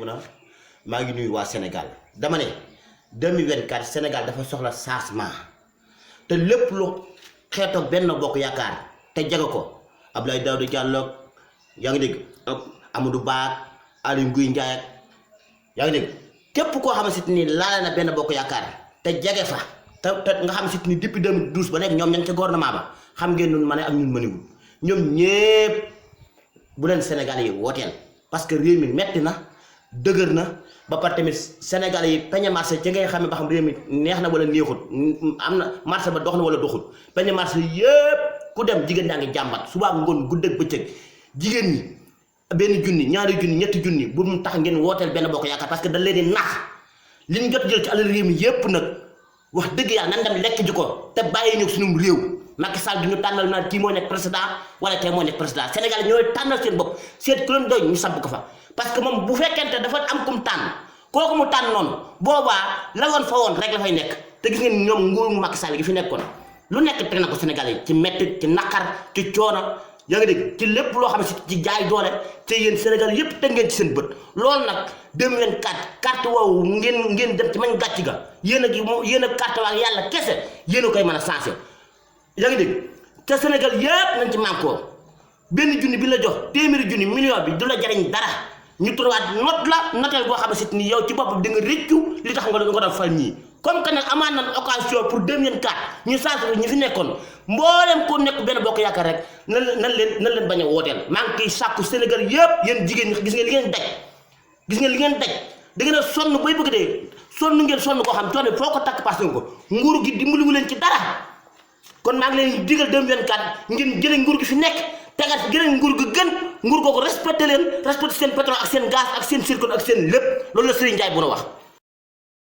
Bouna maa ngi nuyu waa Sénégal dama ne 2024 Sénégal dafa soxla changement te lépp lu xeetoog benn bokk yaakaar te jege ko Abdoulaye Daouda Diallo yaa ngi dégg Amadou Ba Aly Ngouille Ndiaye yaa ngi dégg képp koo xam ne ni laale na benn bokk yaakaar te jege fa te nga xam ne ni depuis 2012 ba nekk ñoom ña ngi ca gouvernement ba xam ngeen nun ma ne ak ñun mëniwul ñoom ñépp bu leen Sénégalais yi wooteel parce que réew mi metti na dëgër na ba pare tamit Sénégalais yi peñe marché ci ngay xam ne ba xam réew mi neex na wala neexut am na marché ba dox na wala doxul peñe marché yépp ku dem jigéen ñaa ngi jàmbat suba ngoon guddeeg bëccëg jigéen ñi benn junni ñaari junni ñetti junni bu mu tax ngeen wooteel benn bokk yaakaar parce que dañ leen di nax li ñu jot jël ci alal réew mi yépp nag wax dëgg yàlla nan dem lekk ji ko te bàyyi ñu suñu réew Macky Sall du ñu tànnal naan kii moo nekk président wala kii moo nekk président Sénégal ñooy tànnal seen bopp seet ku leen doy ñu samp ko fa parce que moom bu fekkente dafa am kum tànn kooku mu tànn noonu boobaa la woon fa woon rek la fay nekk te gis ngeen ñoom nguuru Macky Sall gi fi nekkoon lu nekk teg na ko Sénégal yi ci metti ci naqar ci coono yaa ngi dégg ci lépp loo xam ne ci jaay doole te yéen Sénégal yépp teg ngeen ci seen bët loolu nag 2024 carte woowu ngeen dem ci mañ gàcc ga yéen a carte waa yàlla kese yéen a koy mën a sensé yaa ngi dégg te Sénégal yépp nañ ci mànkoo benn junni bi la jox téeméeri junni million bi du la jariñ dara ñu turwaat not la noteel boo xam ne ni yow ci bopp di nga réccu li tax nga doon fal ñii comme que nag amaan nañ occasion pour 2024 ñu changé ñi fi nekkoon mboolem ko nekk benn bokk yaakaar rek nan leen bañ a wooteel maa ngi koy sàkku Sénégal yépp yéen jigéen ñi gis ngeen li ngeen daj da ngeen a sonn bay bëgg dee sonn ngeen sonn koo xam coono foo ko takk passé ko nguur gi dimbaliwu leen ci dara kon maa ngi leen digal 2024 ngeen jëlee nguur gi fi nekk tegaat geneen nguur gi gën nguur googu respecté leen respecté seen pétrole ak seen gaz ak seen zircon ak seen lépp loolu la Serigne Ndiaye Bouna wax